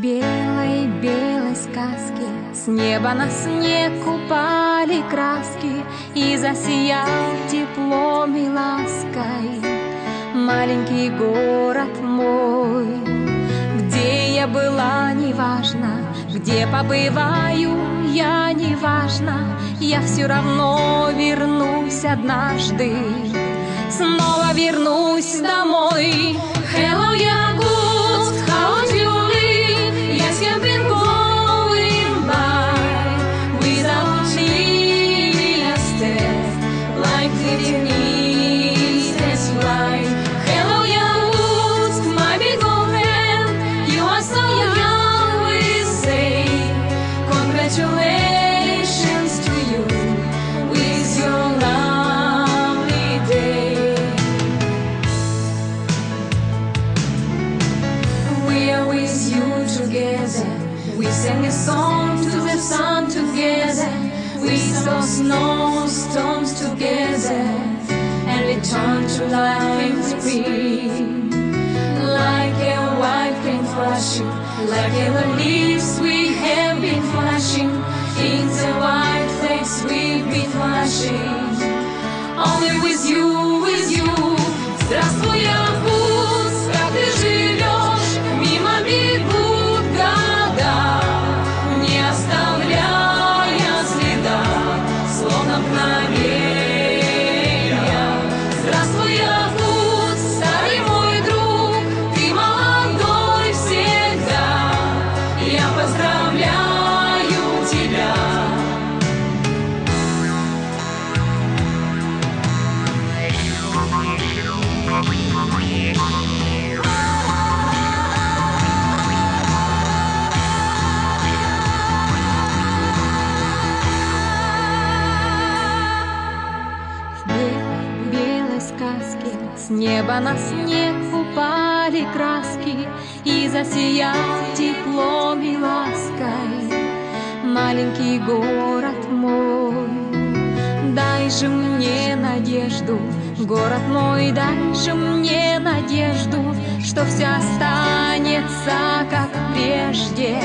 Белой-белой сказке с неба на снег упали краски, И засиял теплом и лаской маленький город мой. Где я была, неважно, где побываю я, неважно, я все равно вернусь однажды, снова вернусь домой. Hello, Yakutsk, how do you live? Yes, you've been going by without leaving a step, like the eastest flight. Hello, Yakutsk, my big old friend, you are so young, we say. Congratulations to you with your lovely day. We are with you together. We sang a song to the sun together. We saw snowstorms together. And we turned to life in spring. Like a white plane flashing, like yellow leaves we have been flashing. In the white flags we've been flashing. Only with you, with you. Здравствуй, Якутск, как ты живешь? Мимо бегут года, не оставляя следа, словно мгновенья. Здравствуй, Якутск, старый мой друг, ты молодой всегда. Я поздравляю тебя. В белой, белой сказке с неба на снег упали краски, И засиял теплом и лаской маленький город мой. Дай же мне надежду, город мой, дай же мне надежду, что все останется как прежде.